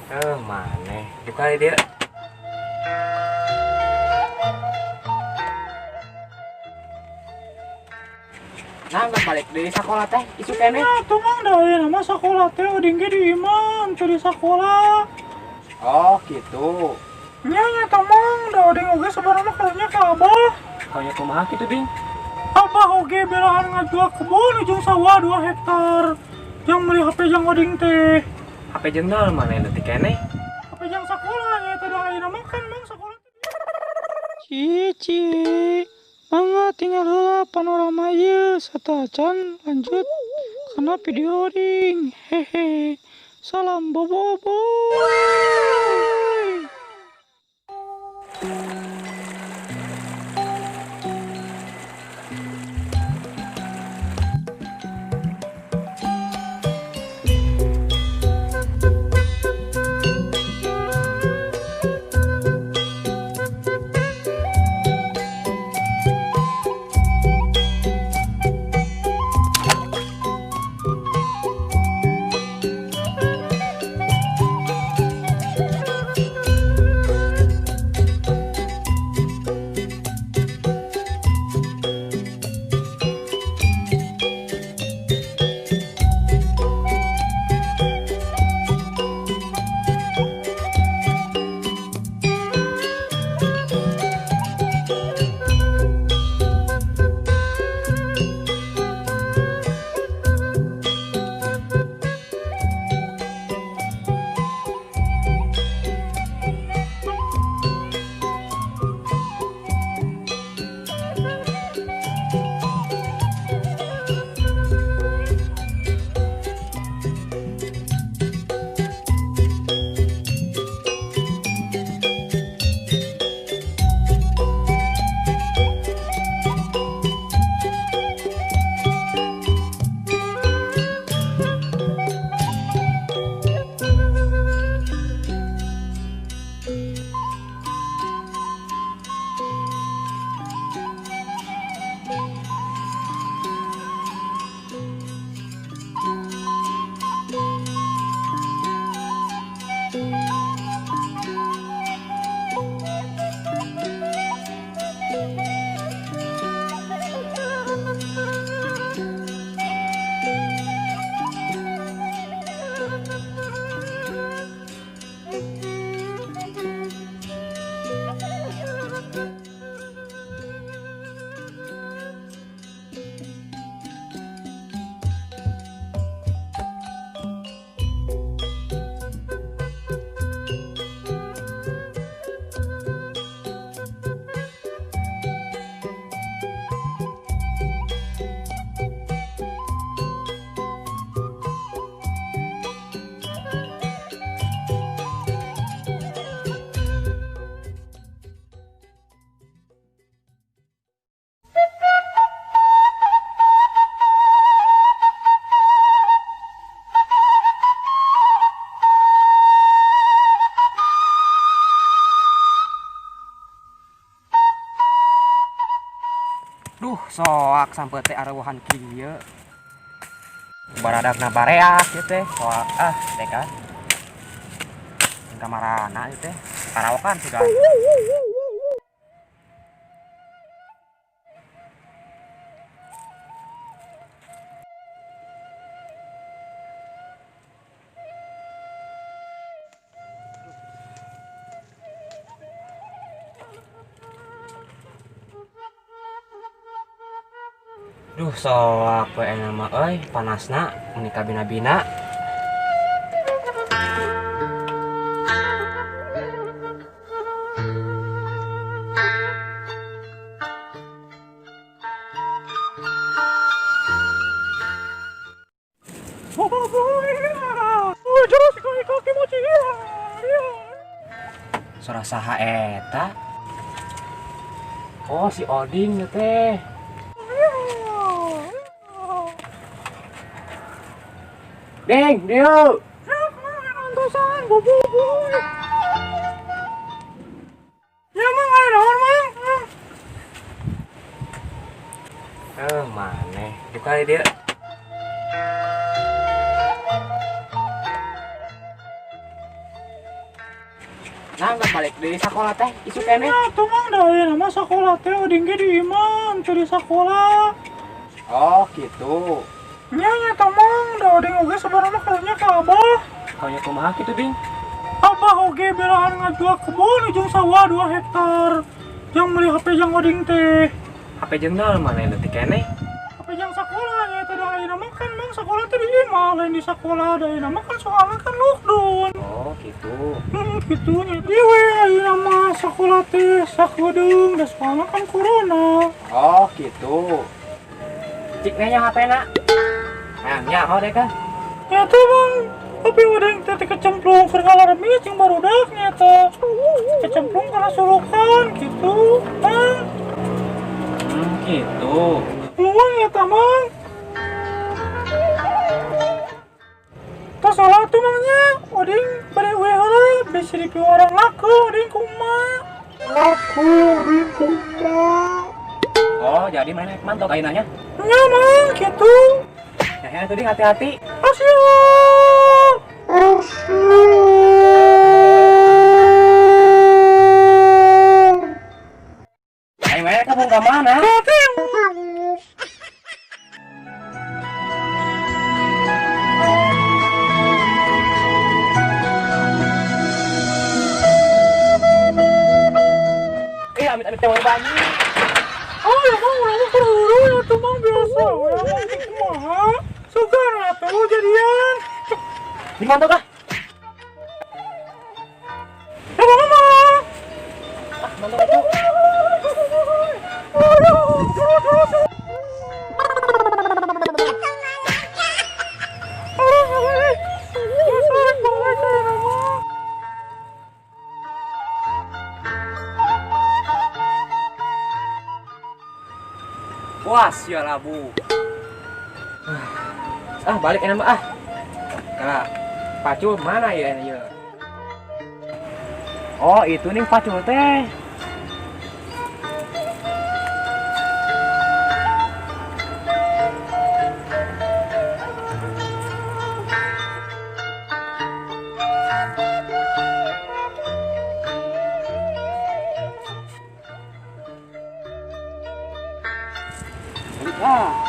Maneh buka dia. Nah, nggak balik dari sekolah teh, isu kene. Ya, tuh mang da ayeuna mah sakola teh oding ge di imah, teu di sakola. Oh, gitu. Nya nya tah mang, da oding oge sebenarnya mah karunya ka abah. Kaunya kumaha kitu, Ding? Abah oge belahan ngajual kebun ujung sawah 2 hektar. Yang beli HP jang oding teh. HP jeung naon maneh leutik keneh? HP jang sakola nya eta da ayeuna mah kan mang sakola teh. Cici. Mangga tinggal heula panorama ieu satacan lanjut kana video oding. Hehe. Salam bobo boy. Duh, soak sampai teh areuhan kieu. Baradakna bareak ieu teh, soak ah teh kan. Kamarana ieu teh, karaokan sudah. Duh, soak we mah euy, panasna meuni kabina-bina. Suara saha eta? Oh, si Oding teh. Ding, dieu. Ya, antosan bobo boy. Ya mang aya naon mang? Maneh buka dia. Nah, nggak balik dari sekolah teh, isu kene. Ya, tuh mang da ayeuna mah sakola teh oding ge di imah, teu di sakola. Oh, gitu. Nya nya tah mang, da oding oge sebenarnya kalunya ka abah. Kalunya kumaha kitu, Ding? Abah oge belaan ngajual kebun ujung sawah 2 hektar. Jang meuli HP jang oding teh. HP jeung naon mana leutik keneh? HP jang sakola nya teh da ayeuna mah kan mang sakola teh di imah lain di sakola da ayeuna mah kan soalna kan lockdown. Oh, gitu. Gitu nya. Ieu we ayeuna mah sakola teh sakedeung da soalna kan corona. Oh, gitu. Cik nanya HP-na. Nah, nyaho deh kan. Ya tuh bang, tapi oding teh kecemplung keur ngalaremis jeung barudak nya teh. Kecemplung karena sulukan gitu, Bang. Gitu. Luang ya tah, Mang. Tos salah tuh mangnya, oding bade we heula bisi dipiwarang laku oding kumaha. Laku oding kumaha. Oh, jadi mana mantok ayeuna nya? Nya, Mang, gitu. Ya, tuh ding hati-hati. Asyik. Ayo mana kamu ke mana? Ih, amit-amit teh banyu. Oh, ya mang urang mah huru ya tuh mang biasa. Urang mah kumaha? Sugan atuh jadian. Di mantok ah. Ya mama. Ah, mantok atuh. Puas ya labu. Ah, balik enak ah. Kala pacul mana ya ini ya? Oh, itu nih pacul teh. Ah.